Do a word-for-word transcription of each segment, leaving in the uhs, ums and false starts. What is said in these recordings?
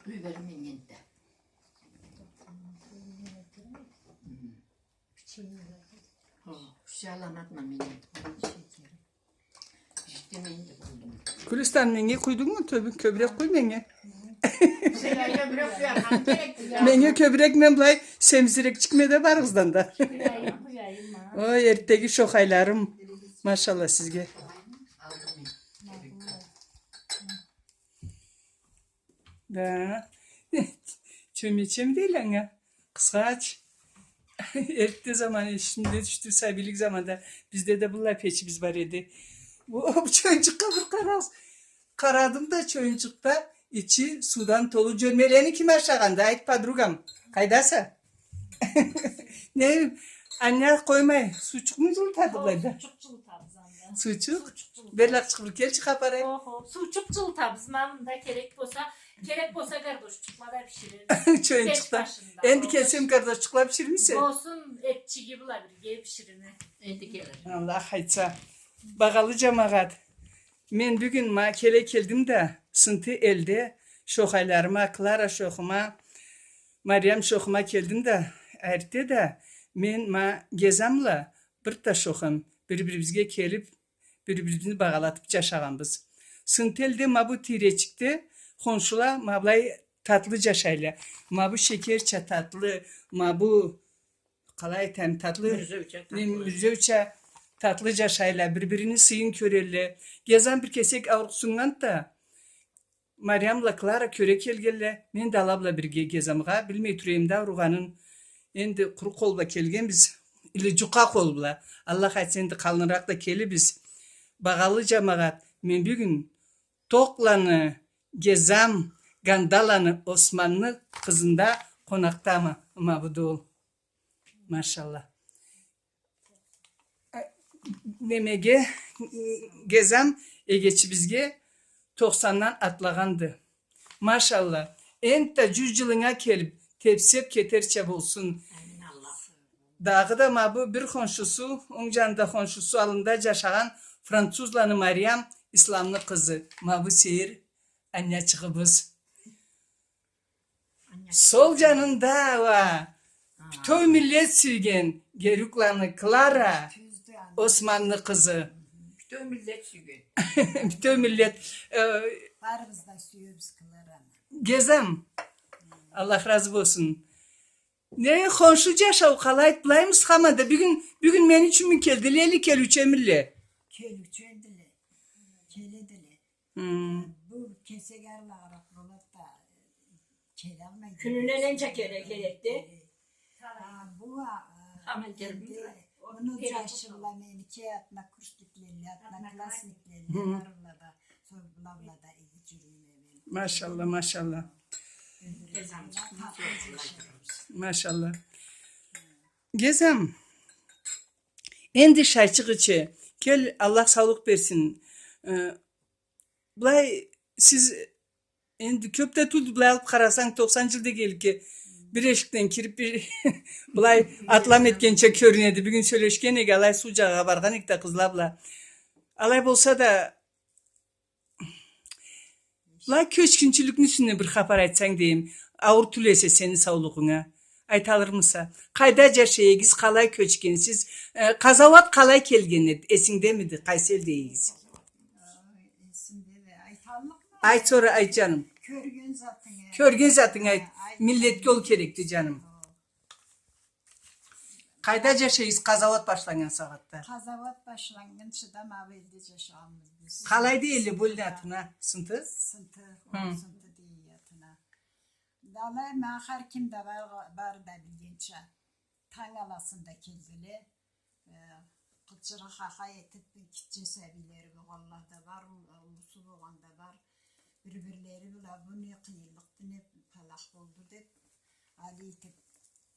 Къуй бер меннге энтда. Хы. Хо, шаланатма меннге. Житдим энди болдум. Гюлистан, меннге къуйдунгму? Тёб-, кёбюрек къуй меннге. Сен кёбюрек къуяргъа керекди я. Меннге кёбюрек, мен былай семизирекчикме да барыгъыздан да. Къуяйым, къуяйым, а. Ой, эрттеги шохайларым. Машалла сизге. Алдым мен. Да. Чёмечем дейле анга. Къысхач. Эртте заман эсимде тюшдю, сабийлик заманда бизде да быллай печибиз бар эди. О, бу чоюнчукъгъа бир къарагъыз. Къарадым да, чоюнчукъда ичи суудан толу, жёрмелени ким ашагъанды? Айт, подругам. Къайдаса? Не, анга къоймай, суучукъму жылытады былайда? О, суучукъ жылытабыз анда. Суучукъ? Суучукъ жылытабыз. Берлакъчыкъ, бир келчи, хапар ай. Охо, суучукъ жылытабыз, ма мында керек болса, керек болса, гардошчукъла да биширирбиз. Чоюнчукъда. Печ башында. Энди келсем, гардошчукъла биширмисе? Болсун, этчиги бла бирге биширеме. Энди келир. Аллах айтса. Багъалы жамагъат. Мен бюгюн ма келе келдим да, Сынты элде шохайларыма, Клара шохума, Мариям шохума келдим да, эртте да мен ма Гезамла бир да шохам, бир-бирибизге келип, бир-бирибизни багъалатып жашагъанбыз. Сынты элде ма бу тийречикде хоншула ма былай татлы жашайла. Ма бу шекерча татлы, ма бу къалай айтайым, татлы, мюрзеуча, не, татлы, мюрзеуча татлы жашайла, бир-бирини сыйын кёрелле. Гезам бир кесек ауругъуннган да, Мариям бла Клара кёре келгелле. Мен да ала бла бирге Гезамгъа, билмей тура эдим да ауругъанын. Энди къуру къол бла келгенбиз, или жукъа къол бла. Аллах айтса, энди къалыныракъ да келирбиз. Багъалы жамагъат, мен бюгюн Токъланы Гезам, Гандаланы Османны къызында къонакъдама, ма бу да ол. Машалла. Э, немеге, Гезам эгечибизге токъсандан атлагъанды. Машалла. Энтда жюз жылынга келип, тепсеп кетерча болсун. Амин, Аллах. Дагъыда ма бу бир хоншусу, онг жанында хоншусу аллында жашагъан французланы Мариям, Исламны къызы. Ма бу сейир аннячыгъыбыз. Сол жанында уа бютеу миллет сюйген Герукланы Клара, Османны къызы. Бютеу миллет сюйген. Бютеу миллет. Э, барыбыз да сюебиз Клараны. Гезам. Аллах разы болсун. Не, хоншу жашау къалайды, былаймы хаманда? Бюгюн, бюгюн мени ючюнмю келдиле, или келиучемиле? Келиучедиле. Келедиле. Хы. Бу кесек ары лагъыракъ болады да, келалмайды. Кюнюне ненча кере келеди? А, бу, а, хаман келди. Муну жашы бла меники однокурсникле, одноклассникле, хы, бары бла да, сора была бла да иги жюрюйме мен. Машалла, машалла. Машалла. Гезам, энди шайчыкъ ичейик. Кел, Аллах саулукъ берсин. Э, былай сиз энди кёп да тюлдю, былай алып къарасанг, токъсан жыл дегенликге бир эшикден кирип, бир былай атлам этгенча кёрюнеди. Бюгюн сёлешген эдик, алай суу жагъагъа баргъан эдик да къызла бла. Алай болса да, былай кёчгюнчюлюкню юсюнден бир хапар айтсанг дейим, ауур тюл эсе сени саулугъунга. Айталырмыса? Къайда жашай эдигиз, къалай кёчгенсиз, э, къазауат къалай келген эди, эсингдемиди, къайсы элде эдигиз? Ай, эсимдеди, айталлыкъмы? Айт, сора айт, жаным. Кёрген затынгы. Кёрген затынгы айт. Ха, айт. Миллетге ол керекди, жаным. Къайда жашай эдигиз къазауат башланнган сагъатда? Къазауат башланнгынчы да ма бу элде жашагъанбыз биз. Къалай дейдиле бу элни атына? Сынты? Сынты, хы, Сынты дейдиле атына. Алай ма хар ким да бар, бары да билгенча. Танг аласында келдиле. Э, къычырыкъ, хахай этип, гитче сабийлери болгъанла да бар, уллусу болгъан да бар. Бир-бирлери бла бу не къыйынлыкъды, не палах болду деп, алай этип,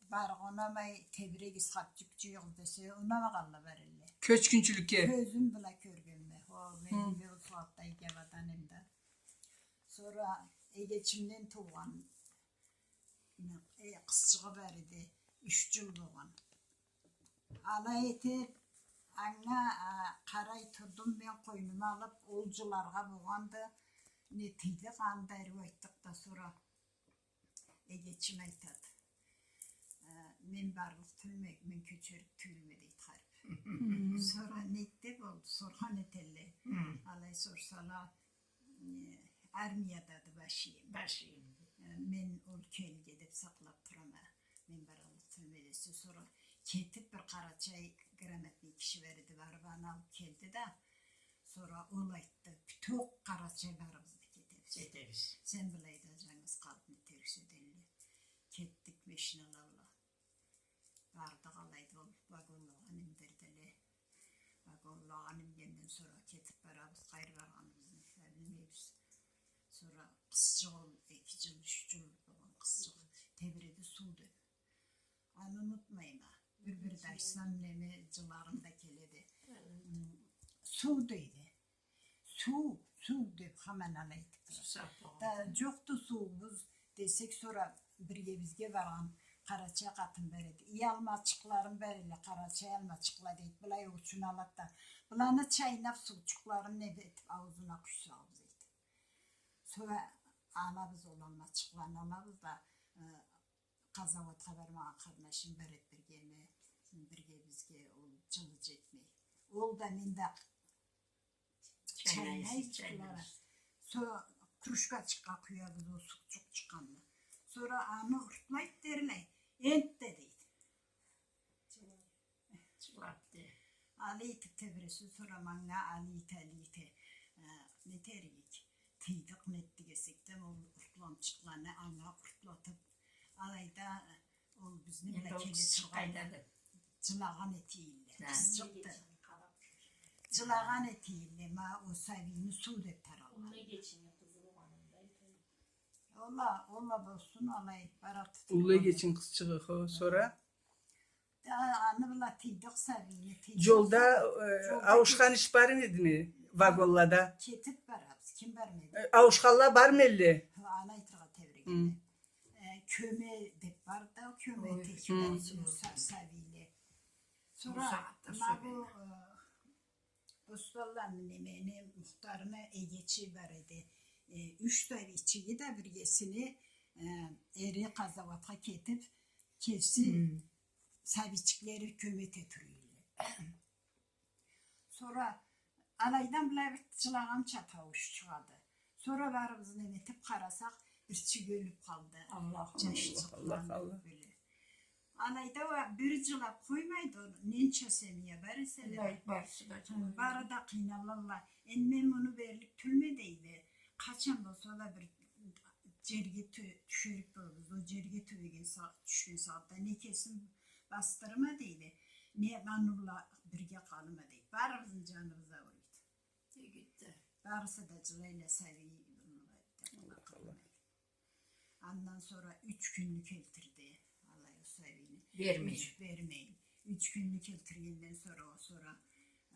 баргъа унамай, тебирегиз хапчыкчы югъ десе, унамагъанла бар элле. Кёчгюнчюлюкге. Кёзюм бла кёргенме. О, мен, хы, бир ол сагъатда иги абадан эдим да. Сора эгечимден туугъан, э, къызчыгъы бар эди, юч жыл болгъан. Алай этип, анга, а, къарай турдум мен, къойнума алып, ол жыларгъа болгъанды, не тийди, къан да ариу айтдыкъ да, сора эгечим айтады: «Э, мен барлыкъ тюлме, мен кёчерик тюлме», — дейди, харип. Хм. Сора нетди, болду, соргъан этелле. Хм. Алай сорсала, э, армиядады башыйым. Башыйым. Э, мен ол келге деп сакълап турама. Мен барлыкъ тюлме десе, сора кетип бир къарачай грамотный киши бар эди, барып аны алып келди да, сора ол айтды: «Бютеу Къарачай барыбыз да кетебиз. Кетебиз. Сен былайда жангыз къалып не этериксе», — дейле. Кетдик машинала бла. Бардыкъ, алайда ол вагонлагъа миндирдиле. Вагонлагъа мингенден сора кетип барабыз, къайры баргъаныбызны да билмейбиз. Сора къызчыкъ ол, эки жыл, юч жыл болгъан къызчыкъ, тебиреди суу деп. Аны унутмайма. Бир-бирде айтсам, неме, жыларым да келеди. Хы. М, суу дейди. Суу, суу деп хаман алай айтып турады. Сусап болгъан. Да, жокъду суубуз десек, сора биргебизге баргъан къарачай къатын бар эди. Ий, алмачыкъларым бар эле, къарачай алмачыкъла, дейди. Былай учун алады да, быланы чайнап, суучукъларын неме этип, аузуна къуйсагъыз, дейди. Сора алабыз ол алмачыкъланы, алабыз да, э, къазауатха бармагъан къарнашым бар эди биргеме, биргебизге, ол жылы жетмей. Ол да, мен да чайнайбыз, чайнайбыз. Сора кружкачыкъгъа къуябыз ол суучукъ чыкъгъанны. Сора аны уртлайды, дерлей, энтда, дейди. Жылап, де. Алай этип тебиресе, сора манга алай эте, алай эте, э, нетерик, тыйдыкъ, нетдик эсек да, ол уртламчыкъланы анга уртлатып, алайда, э, ол бизни бла келе тургъанды. Жылагъан этейинле, къызчыкъды. Жылагъан этейинле, ма ол сабийни суу деп таралгъан. Уллу эгечини къызы болгъанын да айтайым. Ол а, ол а болсун, алай барады. Уллу эгечини къызчыгъы, хо, сора? Да, аны бла тыйдыкъ сабийни, тыйдыкъ. Жолда, э, жолда ауушхан иш бармы эдими? Вагонлада? Кетип барабыз, ким бармайды? Э, ауушханла бармы элле? Аны айтыргъа тебирегенме. Хы. Э, кёме деп барды, кёме, ой, текиле, хы, са-, сабийле. Сора, ма бу, э, Босталланы немени, Мухтарны эгечи бар эди. Э, юч сабийчиги да биргесине, э, эри къазауатха кетип, кеси, хы, сабийчиклери кёме эте тура эдиле. Сора алайдан былай бир жылагъанча таууш чыгъады. Сора барыбыз неме этип къарасакъ, бирчик ёлюп къалды. Аллах, Аллах, Аллах. Алайда уа бир жылап къоймайды, ненча семья бар эсе да. Алай, барысы да жылай. Бары да къыйналалла. Энди мен муну берлик тюлме, дейди. Къачан болса да бир жерге тю-, тюшерик болурбуз. Ол жерге тюбеген са-, тюшген сагъатда не кесим басдырма, дейди, не аны бла бирге къалма, дейди. Барыбызны жаныбыз ауруйду. Эгетди. Барысы да жылайла, сабий болмайды. Аллах, Аллах. Андан сора юч кюнню келтирди. Алай ол сабийни. Бермей. Юч, бермей. Юч кюнню келтиргенден сора, ол сора, э,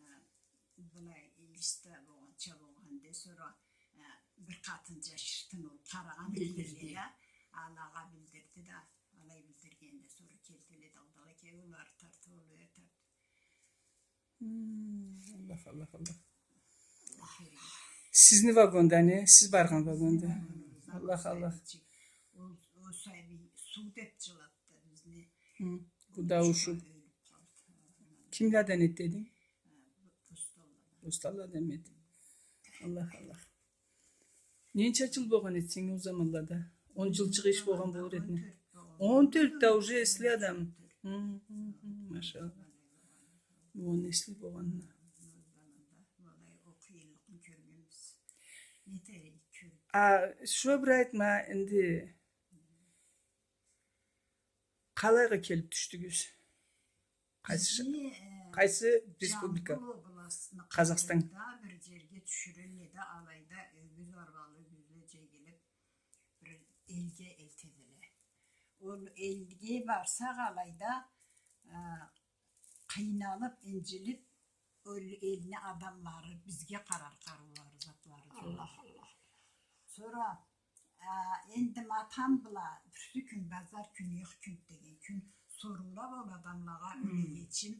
былай, листа болгъанча болгъанды. Сора, э, бир къатын жашыртын ол къарагъан этелле да, алагъа билдирди да, алай билдиргенде сора келтиле да, ол да алай келип, ол ары тартып, ол бери тартып. Хм, Аллах, Аллах, Аллах. Сизни вагонда не? Сиз баргъан вагонда. Аллах, Аллах. Ол, ол сабий суу деп жылатды бизни. Хм, бу да ауушуп. Кимладан эди дединг? Босталладан эди. Аллах, Аллах. Ненча жыл болгъан эди сеннге ол заманлада? Он жылчыкъ иш болгъан болур эди. Он тёрт да уже эсли адам. Хы, хы, хы, машалла. Он эсли болгъанына. А, шо бир айтма энди. Къалайгъа келип тюшдюгюз? Къайсы, э, къайсы республика? Къазахстан. Бир жерге тюшюрелле да, алайда ёгюз, арбалы ёгюзле жегилип, бир элге элтедиле. Ол элге барсакъ, алайда, э, къыйналып, инжилип, ол элни адамлары бизге къарар къарыулары, затлары. Аллах, Аллах. Сора, а, энди ма атам бла бирси кюн, базар кюн, юйюк кюн деген кюн, соруула ол адамлагъа, ол эгечим,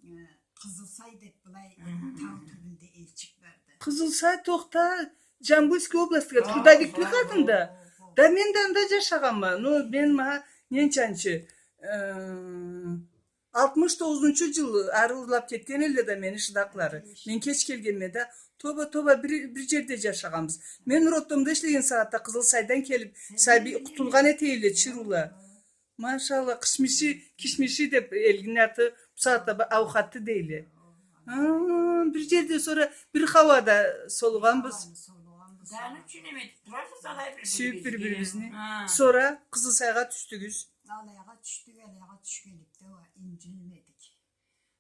э, Къызылсай деп былай тау тюбюнде элчик барды. Къызылсай, тохта, Жамбылский областьга трудовикле къатында. Да мен да анда джашагъанма. Ну, мен ма, ненчанчы, э, алтмыш тогъузунчу джыл ары урлап кетген элле да мени шыдакълары. Мен кеч келгенме да. Тоба, тоба, бир, бир джерде джашагъанбыз. Мен роддомда ишлеген сагъатда Къызылсайдан келип, сабий къутулгъан эте элле чырыула. Машалла, кишмиши, кишмиши деп элгин аты, бусагъатда аухаты дейле. Ха, бир джерде сора бир хауада солугъанбыз. Дагъы не ючюн эме этип турасыз алай бир-биригизге? Сюйюп бир-бирибизни. Ха. Сора Къызылсайгъа тюшдюгюз. Алайгъа тюшдюк, алайгъа тюшгенликде уа инджилмедик.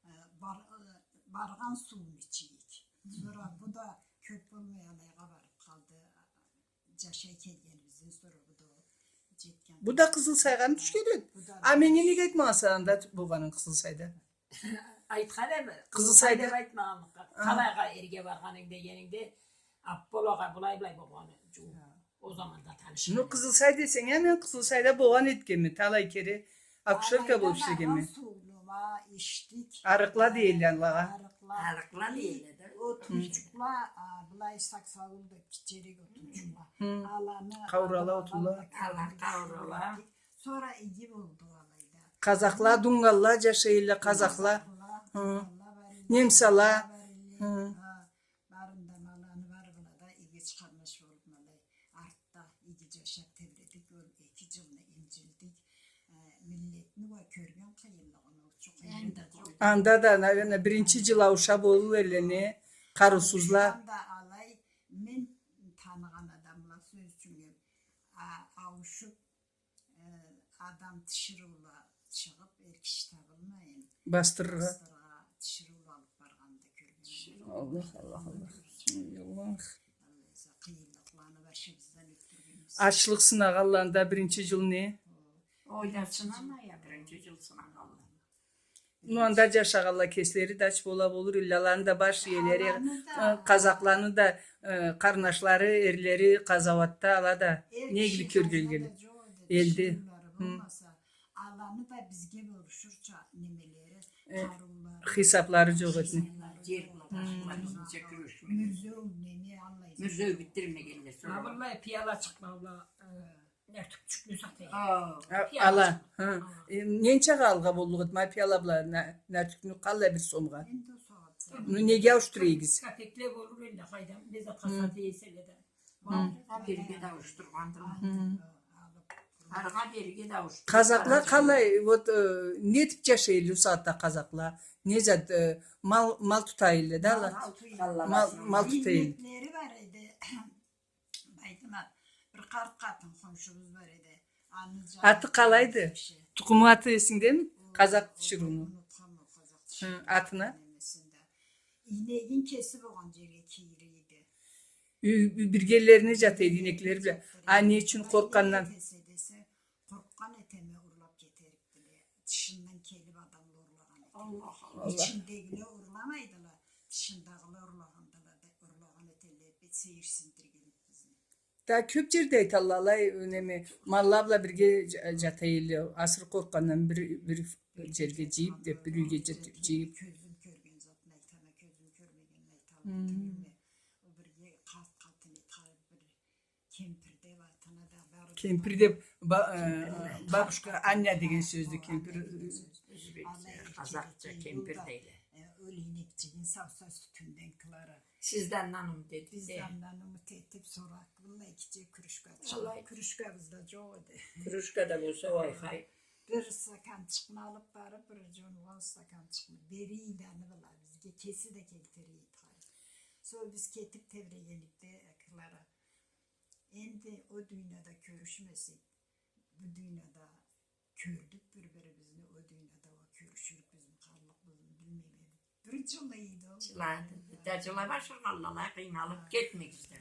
Э, бар-, э, баргъан сууну ичдик. Сора бу да кёп болмай алайгъа барып къалды. Джашай келгенибизден сора бу да джетген. Бу да Къызылсайгъамы тюшген эди? Бу да. А меннге нек айтмагъанса анда болгъанын Къызылсайда? Айтхан эдим. Къызылсайда. Къызылсай деп айтмагъанлыкъгъа. Ха. Къалайгъа эрге баргъанынг дегенинг да, Аппол агъа былай-былай болгъаны джууукъ. Ол заманда танышхан. Ну, Къызылсай десенг а, мен Къызылсайда болгъан этгенме, талай кере акушерка болуп ишлегенме. Баргъан сууну ма ичдик. Арыкъла дейле алагъа. Арыкъла. Арыкъла дейле да. Отунчукъла, а, былай саксаул да кичирек отунчукъла. Хы. Аланы къаурала отунла. Ала къаурала. Сора иги болду алайда. Къазакъла, дунгалла джашай элле, къазакъла. Къазакъла, хы, дунгалла бар элле, немсала. Немсала бар элле. Хы. Ха, барын да ма аланы бары бла да иги чыгъармаш болуп, ма алай артда иги джашап тебредик, ол эки джылны инджилдик. Э, миллетни уа кёрген къыйынлыгъын, ол чу къыйынлыкъ. Анда да, наверное, биринчи джыл ауша болур элле, не, къарыусузла. Ауушхан да алай, мен таныгъан адамла сёз ючюн, а, ауушуп, э, адам тиширыула чыгъып, эр киши табылмайын. Бастырыргъа. Бастырыргъа, тиширыула алып баргъанын да кёргенме. Аллах, Аллах, Аллах. Эй, Аллах. Аллах, къыйынлыкъланы башыбыздан ётдюргенбиз. Ачлыкъ сынагъанланы да биринчи джыл не? Ол да сынамай а, биринчи джыл сынагъанла. Ну, анда джашагъанла кеслери да ач бола болур, илле аланы да баш иелери, э, къазакъланы да, э, къарнашлары, эрлери къазауатда, ала да не игилик кёргенле. Элде. Хы. Аланы да бизге болушурча немелери, э, къарыулары, хисаплары джокъ эди. Хисаплары джокъ. Хы. Мюрзеу неме, аллай. Мюрзеу битдирмегенле сора. Ха, быллай пияла чыкъма, э, Нартюхчюкню сатайыкъ. А, пияла. Ала, хы. Э, ненчагъа алгъа боллукъ эди ма пияла бла на-, нартюхню, къаллай бир сомгъа? Энди ол сагъатда. Ну, неге ауушдура эдигиз? Кёп кёпекле болур элле, къайдам, не затха сата эселе да. Хы. Арыгъа берге да ауушдургъандыла. Хы. Арыгъа берге да ауушдургъандыла. Къазакъла къалай, вот, э, нетип джашай элле ол сагъатда къазакъла? Не зат, э, мал, мал тута элле да ала? Мал, мал тута элле. Мал, мал тута элле. Инеклери бар эди. Байдыма, бир къарт къатын хоншубуз бар эди. Аты къалайды? Тукъуму, аты эсингдеми? Къазакъ тиширыуну. Унутханма ол къазакъ тиширыуну. Хы, атына? Инегин кеси болгъан джерге кийире эди. Биргелерине джата эди инеклери бла. А не ючюн? Къоркъгъандан. Кесе десе, къоркъгъан этеме, урлап кетерик. Тышындан келип адамла урлагъан экен. Аллах, Аллах. Ичиндегиле урламайдыла, тышындагъыла урлагъандыла да, урлагъан этелле, бек сейирсиндирген бизни. Да кёп джерде айталла алай, неме, малла бла бирге дж-, джата элле, асыры къоркъгъандан бир, бир джерге джыйып деп, бир юйге джыйып. Кёзюм кёрген затны айтама, кёзюм кёрмегенни айталла тюйюлме. Ол бирге къарт къатын эди, бир Кемпир деп атына да бар. Кемпир деп, ба-, э, бабушка, аня деген сёздю, кемпир. Аня деген сёз. Алай, къазакъча кемпир дейле. Э, ол инекчигин сауса сютюнден къылары. Сизден нанымы тетип, сизден нанымы тетип, сора быллай кичи кружка. Алай. Кружкабыз да джокъ эди. Кружка да болса, вай-хай. Бир стаканчыкъны алып барып, бир джонугъан стаканчыкъны берейин да аны бла бизге, кеси да келтирейин. Сора биз кетип тебрегенликде, э, къылары. Энди ол дунияда кёрюшмесек, бу дунияда кёрдюк бир-бирибизни, ол дунияда уа кёрюшюрюкбюзмю, къаллыкъбызмы, билмейме. Бир джылы эди ол. Джылады. Да джылап ашыргъанла, къыйналып кетмегиз да.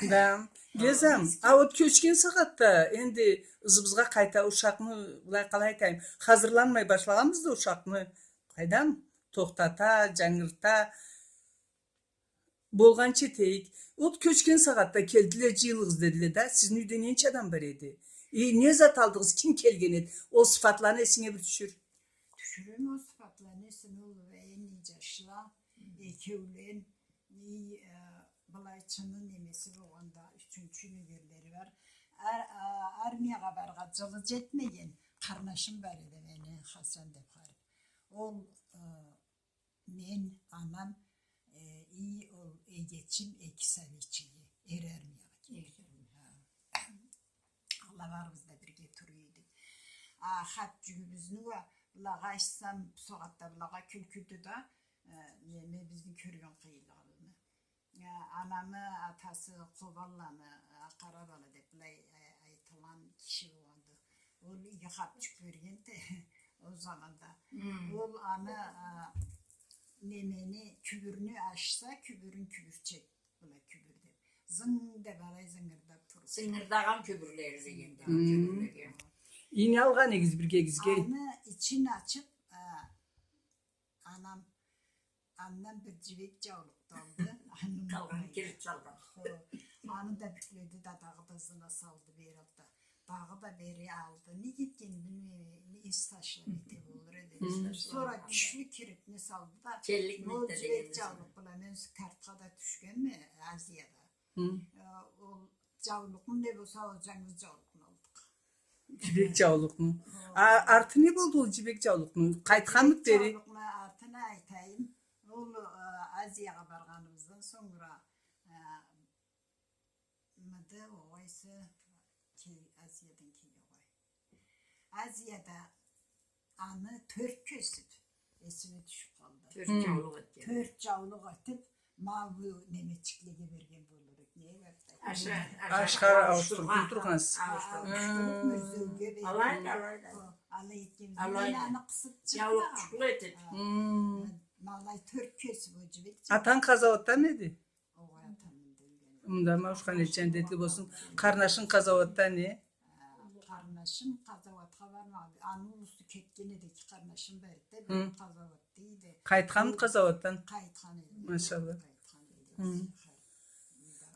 Да. Гезам, а вот кёчген сагъатда, энди ызыбызгъа къайта ушакъны, былай къалай айтайым, хазырланмай башлагъанбыз да ушакъны, къайдам, тохтата, джангырта, Болгъанча этейик. Ол кёчген сагъатда келдиле, джыйылыгъыз дедиле да, сизни юйде ненча адам бар эди? И не зат алдыгъыз, ким келген эди? Ол сыфатланы эсинге бир тюшюр. Тюшюреме ол сыфатланы эсиме, ол энди джашла, экеулен, и, э, былайчыны немеси болгъанда, ючюнчю нёгерлери бар. ар-, а, армиягъа барыргъа джылы джетмеген къарнашым бар эди мени, Хасан деп харип. Ол, э, мен, анам, э, и ол эгечим, эки сабийчиги, эр армиягъа кетген. Ха. Ала барыбыз да бирге тура эдик. А, хапчюгюбюзню уа былагъа айтсам, бусагъатда былагъа кюлкюдю да, э, неме, бизни кёрген къыйынлыгъыбызны. Э, анамы атасы Къобанланы, э, Къарабала деп былай, э, айтылгъан киши болгъанды. Ол иги хапчюк берген да ол заманда. Ол аны, э, немени, кюбюрню ачса, кюбюрюн кюбюрчек. Былай кюбюр деп. Зынг деп алай зынгырдап туруп. Зынгырдагъан кюбюрлери дегенде, кюбюрлеге. Ийне алгъан эдигиз биргегизге? Аны ичин ачып, а, анам андан бир джибек джаулукъ да алды. Аны къалгъан кирит салгъан. Хо. Аны да бюкледи да, дагъыда зына салды бери алды. Дагъыда бери алды. Не кетгенин билмей, не эс ташлап эте болур эди. Сора кючлю киритни салды да, ол джибек джаулукъ бла мен картха да тюшгенме Азияда. Э, ол джаулукъну не болса, ол джангыз джаулукъну алдыкъ. Джибек джаулукъну. А, арты не болду ол джибек джаулукъну? Къайтханмыды бери? Джаулукъну артын айтайым. Ол, э, Азиягъа баргъаныбыздан сонгра, э, мыды, огъайсы, ке-, Азиядан келе огъай. Азияда аны тёрт кесип, эсиме тюшюп къалды. Тёрт джаулукъ этген. Тёрт джаулукъ этип, ма бу немечиклеге берген болур эди. Не эди? Ашха, ашха ауушдуруп тургъансыз. Ауушдуруп, мюрзеуге берген. Алайды, алайды. Алай этген. Мен аны къысып чыкъдым. Джаулукъчукъла этип. Ма алай тёрт кесип ол джибек. Атанг къазауатдамы эди? Огъай, атам мында ёлген. Мында ма ушхан джандетли болсун. Къарнашынг къазауатда не? Къарнашым къазауатха бармагъан. Аны улусу кетген эди, эки къарнашым бар эди да, бир къазауатда эди. Къайтханмыды къазауатдан? Къайтхан эди. Машалла. Къайтхан эди.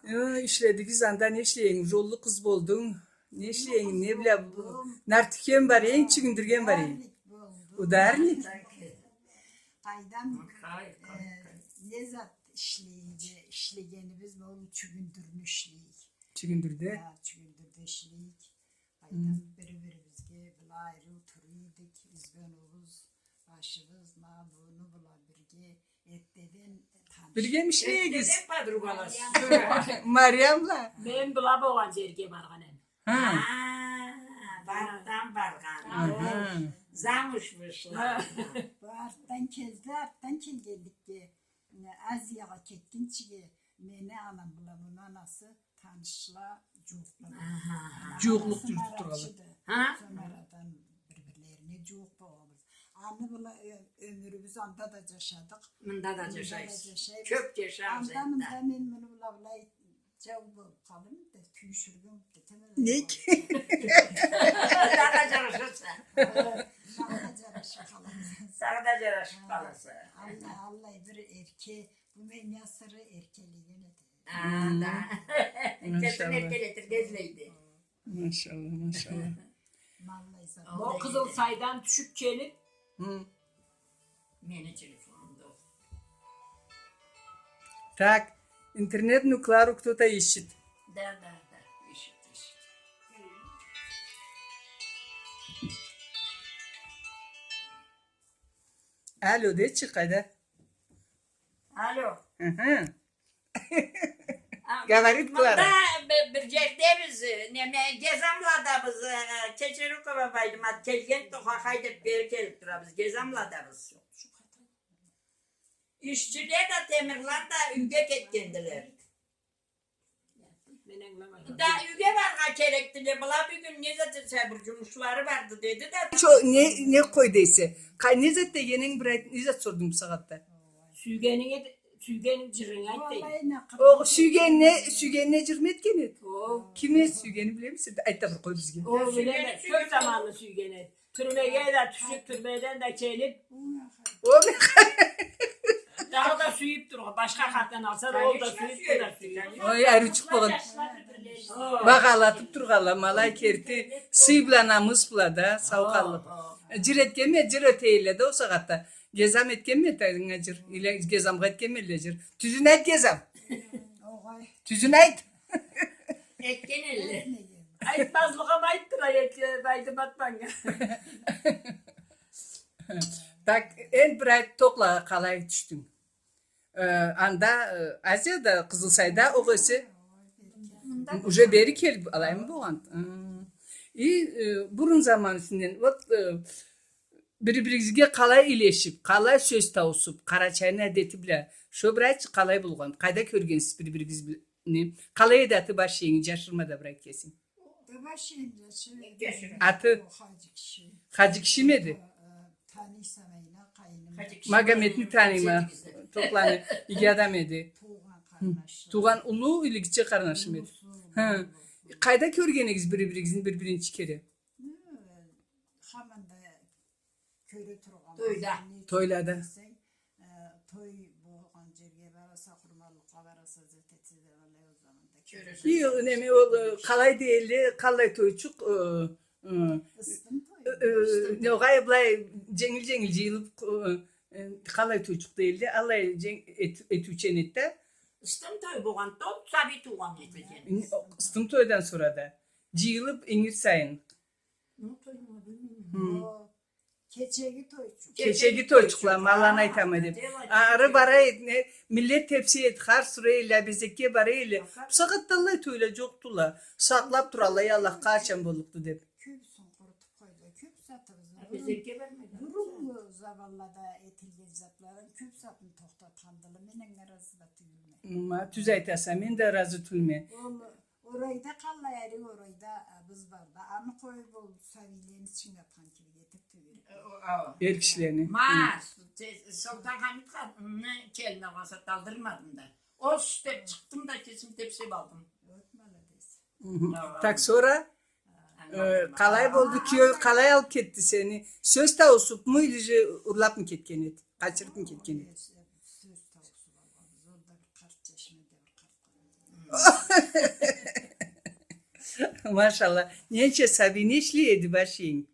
Э, ишледигиз, анда не ишлейин? Джоллу къыз болдунг. Не ишлейин? Не бла, нартюхен бар эдинг, чюгюндюрген бар эдинг? Ударник. Къайдам, э, не зат ишлейик, ишлегенибиз ол чюгюндюрню ишлейик. Чюгюндюрде? Ха, чюгюндюрде ишлейик. Къайдам, бири-бирибизге былай ариу тура эдик, изген огъуз, башыбыз, ма буну бла бирге эртдеден таныш. Биргеми ишлей эдигиз? Эртдеден подругалашдыкъ. Мариямла. Мен была болгъан джерге баргъан эдим. Ха. Ха, Барытдан баргъан. Аха. Замуж вышла. Барытдан келди, артдан келгенликге, э, Азиягъа кетгинчиге мени анам бла муну анасы танышла джууукъла. Аха. Джууукълукъ джюрютюп тургъанла. Ха? Сора арадан бир-бирлерине джууукъ болгъанбыз. Аны бла ё-, ёмюрюбюз анда да джашадыкъ. Мында да джашайбыз. Кёп джашабыз энди. Анда мында мен муну бла былай джау болуп къалдым да, тюйюшюрге умутдум. Нек? Дагъыда джарашырса. Дагъыда джарашып къаласа. Дагъыда джарашып къаласа. Аллай, аллай бир эрке, бу мен ясыры эркелеген эди. А, да. Кесин эркелетирге излейди. Машалла, машалла. Ол Къызылсайдан тюшюп келип, мени телефонумда. Так, интернет, ну, Клару кто-то ищет. Да, да, да, ищет, ищет. Алло, дейчи, къайда? Алло. Аха. Говорит Клара. Мында би-, бир джердебиз, неме, Гезамладабыз, э, Чечерукова Байдымат келген, тохахай деп бери келип турабыз, Гезамладабыз. Ишчиле да, Темирлан да юйге кетгендиле. Да, юйге барыргъа керекдиле, была бюгюн не зат эсе бир джумушлары барды деди да. Чо-, не, не къойду эсе? Къа-, не зат дегенинг бир айт, не зат сордунг бусагъатда? Сюйгенинге, сюйген джырынгы айт дейди. О, сюйгенине, сюйгенине джырмы этген эди? О. Ким эди сюйгени, билемисе? Айт да бир къой бизге. О, билеме, кёп заманны сюйген эди. Тюрмеге да тюшюп, тюрмеден да келип. О, дагъыда сюйюп тургъан, башха къатын алса да, ол да сюйюп, бу да сюйюп. Ой, ариучукъ болгъан. Багъалатып тургъанла, ма алай керти, сый бла, намыс бла да, сау къаллыкъ. Джыр этгенме, джыр эте эдиле да ол сагъатда. Гезам этгенме, тайынга джыр. Или Гезамгъа этгенмелле джыр. Тюзюн айт, Гезам. Тюзюн айт. Этген эдиле. Айтмазлыгъым айтдыра, эки, айтып атманг. Так, энди бир айт, Токълагъа къалай тюшдюнг? Э, анда, э, Азияда, Къызылсайда огъесе уже бери келип алаймы болгъан? Хы. И, э, бурун заман юсюнден, вот, э, бири-биригизге къалай илешип, къалай сёз тауусуп, къарачайны адети бла, шо бир айтчы, къалай болгъан, къайда кёргенсиз бири-биригизни? Къалай эди аты, баш иенги, жашырма да бир айт кесинг. Аты? Хаджи киши. Хаджи кишими эди? Магометни таныйма. Токъланы иги адам эди. Туугъан уллу или гитче къарнашым эди? Хы. Къайда кёрген эдигиз бири-биригизни бир биринчи кере? Хаманда кёре тургъан. Тойда. Тойлада. Той болгъан жерге бараса, къурманлыкъгъа бараса, зат этсе да, валлахи, ол заманда кёресе. И, неме, ол, э, къалай дейле, къалай тойчукъ, э, э, ногъай былай женгил-женгил жыйылып, э, къалай тойчукъ дейле, аллай этиучен эди да. Ыстын той болгъан, тот сабий туугъан эди. Ыстын тойдан сора да жыйылып, ингир сайын. Кечеги тойчукъла, ма аланы айтама деп. Ары бара эди, миллет тепсе эди, хар сура эди, абезекге бара эди. Бусагъатда аллай тойла жокъдула. Сакълап туралла, я Аллах, къачан боллукъду деп. Кёбюсюн къурутуп къойду, кёб затыбызны. Абезекге бармайды. Буруннгу заманлада этилген затланы кёб затын тохтатхандыла, мен анга ыразы да тюйюлме. Ма тюз айтаса, мен да ыразы тюйюлме. Орайда къаллай, ариу орайда, а, быз барда. Аны къоюп, ол сабийлени чынгатхан кибик этип тюйюлме. Эр кишилени. Ма, Солтанхамит ханымны келин алгъан сагъатда алдырмадым да. Ош деп чыкъдым да, кесим тепсеп алдым. Так, сора, э, къалай болду, киеу къалай алып кетди сени? Сёз тауусупму или же урлапмы кетген эди? Къачырыпмы кетген эди? Машалла. Ненча сабий, не ишлей эди баш иенг?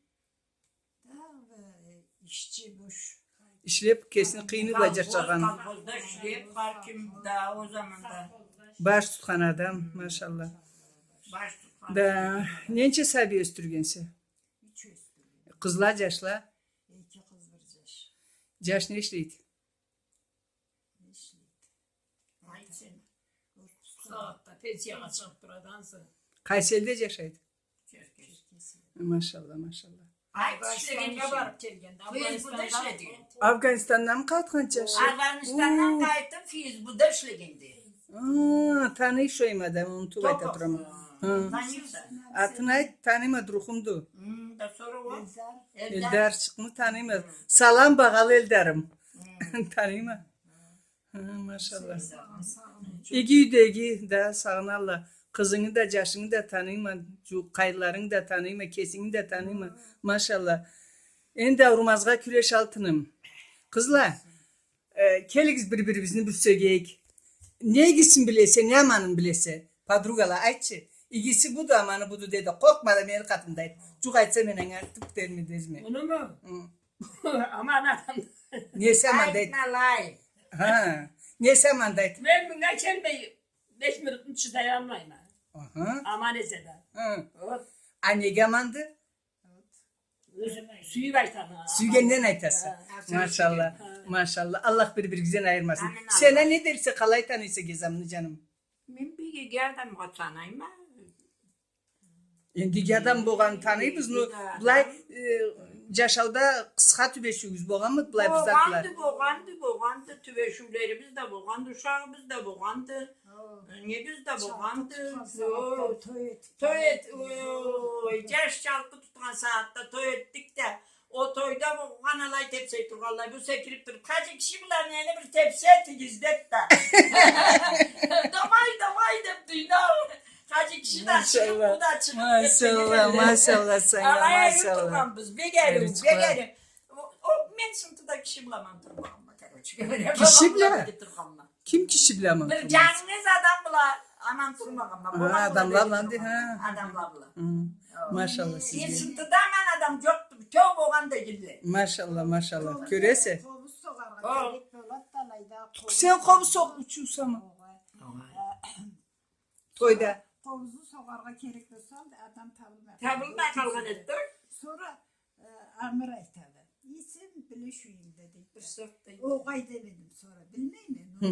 Да, э, ишчи, бош. Ишлеп, кесини къыйыны бла жашагъан. Колхозда ишлеп, хар ким да ол заманда. Баш тутхан адам, машалла. Баш тутхан. Да, ненча сабий ёсдюргенсе? Юч ёсдюргенме. Къызла, жашла? Эки къыз, бир жаш. Жаш не ишлейди? Айтсын. Бусагъатда пенсиягъа чыгъып турады ансы. Къайсы элде жашайды? Черкес. Машалла, машалла. Афгъанстаннга барып келгенди. Афгъанстанндан къайтхан жаш. Афгъанстандан къайтып, ФСБда ишлегенди. Ха, таныйма, унутуп айта турама. Атын айт, таныйма, друхумду. Элдарчыкъны таныйма. Салам, багъалы Элдарым. Таныйма. Ха, машалла. Иги юйдеги да, сагъыналла. Къызынгы да, жашынгы да таныйма, жууукъ къайныларынгы да таныйма, кесинги да таныйма. Машалла. Энди ауурмазгъа кюреш, алтыным. Къызла, э, келигиз, бир-бирибизни бир сёгейик. Не игисин билесе, не аманын билесе? Подругала, айтчы. Игиси буду, аманы буду деди. Къоркъма да, мени къатымда айт. Жукъ айтса, мен анга тюп дерме дезме. Мунуму? Аман адам. Неси аман дейт? Айтмалай. Ха. Неси аман дейт? Мен мынга келмей беш минутну чыдаялмайма. Аха. Аман эсе да. Ха. Вот. А неге аманды? Сюйюп айтама. Сюйгенден айтаса. Ха. Машалла. Ха. Машалла. Аллах бир-биригизден айырмасын. Амин, Аллах. Сен а не дерсе, къалай таныйса Гезамны, жаным? Мен бек иги адамгъа таныйма. Энди иги адам болгъанын таныйбыз, но былай, э, жашауда къысха тюбешиуюгюз болгъанмыды былай бир затла? Болгъанды, болгъанды, болгъанды, тюбешиулерибиз да болгъанды, ушагъыбыз да болгъанды, небиз да болгъанды. Той эт-, ой, жаш чалкъы тутхан сагъатда той этдик да, О тойда болгъан алай тепсей тургъанлай, бу секирип туруп, «Хаджи киши бла мени бир тепсе этигиз», — деп да. «Давай, давай», — деп, дюйню. Хаджи киши да чыгъып, бу да чыгъып, машалла, машалла, сеннге алай, машалла, тургъанбыз. Бек ариу, бек ариу. О, мен сынтыда киши бла аман турмагъанма, короче говоря. Киши бла? Тургъанма. Ким киши бла аман турмаз? Бир жангыз адам бла аман турмагъанма. Ха, адамла бла, ха. Адамла бла. Хы. Машалла сизге. Сынтыда аман адам жокъду. Битеу болгъан дегенле. Машалла, машалла. Кёресе. Къобуз согъаргъа керек болад да алайда. Сен къобуз согъучусама? Огъай. Тойда. Къобузну согъаргъа керек болса, адам табылмай къалды. Табылмай къалгъан эди да. Сора, э, Амир айтады: «Эй, сен биле шу юйюнгде», — дейди. Огъай демедим сора. Билмейме. Хы.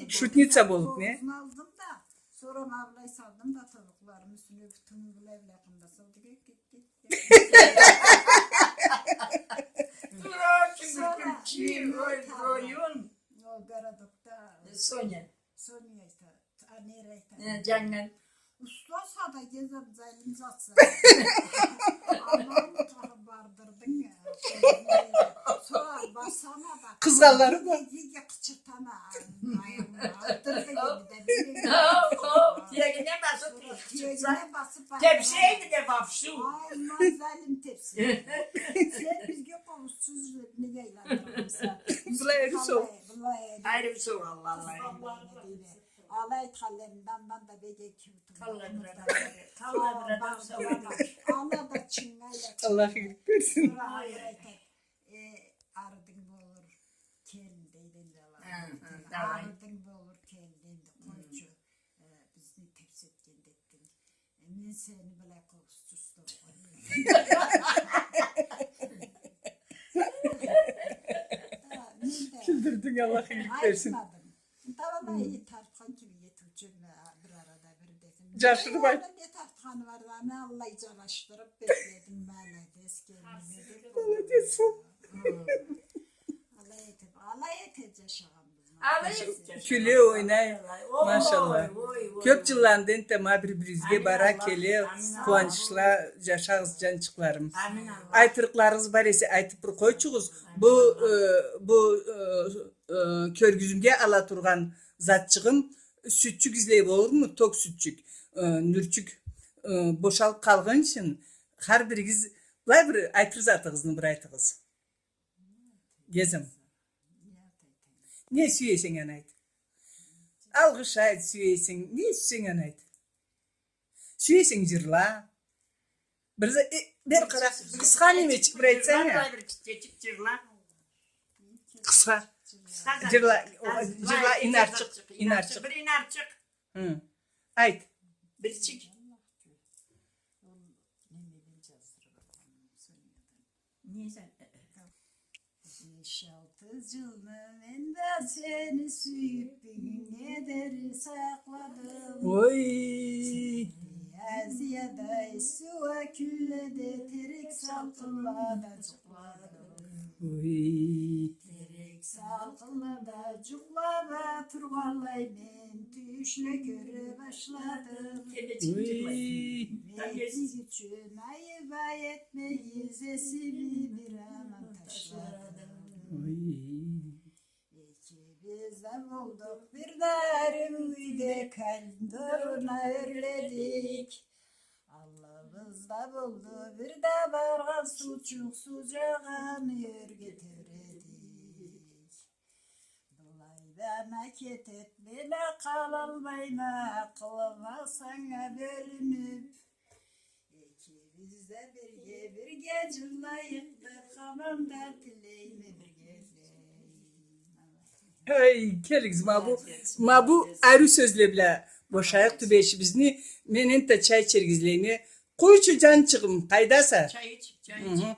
Шутница болуб, не? Къобузну алдым да, сора ма былай салдым да, тобукъларымы юсюне бютюн былай-былай къымда салды, кет, кет, кет. Сора, сора, район. О, городокда. Соня. Соня айтады. А, не айтады? Э, Джанган. Устаз да, Гезем, залим затса. Аман къагъыб бардырдынг, э, сора басама да. Къызгъанлары бар. Неге къычыртама, аягъыма атдырды, билмейме. Тиегине басыб, тиегине басыб, тепсе эди да вовсю. Ай, ма залим тепсе. Сен бизге къобузсуз неге айландыргъанса? Былай эди сол. Былай эди. Алай айтханларындан да бек эки утум. Аллах игилик берсин. Сора Амир айтады: «Э, арыдынг болур, келин», — дейди энди ала. Арыдынг болур, келин, энди къойчу, э, бизни тепсетген да этдинг. Э, мен сени былай къобузчу устаз къоймайма. Кюлдюрдюнг, Аллах игилик берсин. Айтмадым. Давай, тартхан кими этиучю, э, бир арада бир дедим. Джашырыб айт. Аны не тартханы бар да, аны аллай джарашдырыб бекледим, маладес, келиним. Маладес. Алай этиб, алай этиб джашагъанбыз. Кюле, ойнай. Машаллах. Кёб джылланы энтда ма бир-биригизге бара келе, къууанчла джашагъыз, джанчыкъларым. Айтырыкъларыгъыз бар эсе, айтыб бир къойчугъуз. Бу, э, бу, э, э, кёргюзюмге ала тургъан затчыгъым, сютчюк излей болурму? Ток сютчюк, э, нюрчюк, э, бошалыб къалгъан ючюн, хар биригиз былай бир айтыр затыгъызны бир айтыгъыз. Гезем. Не сюесенг, аны айт. Алгъыш айт, сюесенг. Не сюесенг, аны айт. Сюесенг, джырла. Бир за-, э, бери къара. Къысха немечик бир айтсанг а. Къысха. Джырла, джырла, инарчыкъ, инарчыкъ. Бир инарчыкъ. Хы. Айт. Бирчик. Беш-алты джылны мен да сени сюйюб, бюгюннге дери сакъладым. Ой. Сени Азиядай сууа кюнледе терек салкъынлада джукъладым. Ой. Терек салкъынлада джукълада тургъанлай мен тюшле кёре башладым. Ой. Мен сиз ючюн айыб этмегиз, эсими бир аман ташладым. Ой. Экибиз да болдукъ бир да ариу юйде, календорну ёрледик. Аллыбыз да болду бир да баргъан суучукъ, суу джагъан ёрге тебредик. Былайдан а кетед, мен а къалалмайма, акъылыма санга бёлюнюб. Экибиз да бирге, бирге джырлайыкъ, бир хаманда тилейме бирге. Эй, келигиз, ма бу, ма бу ариу сёзле бла бошайыкъ тюбешибизни. Мен энтда чай ичерге излейме. Къуйчу, джанчыгъым, къайдаса? Чай ич, чай ич. Хы-хы.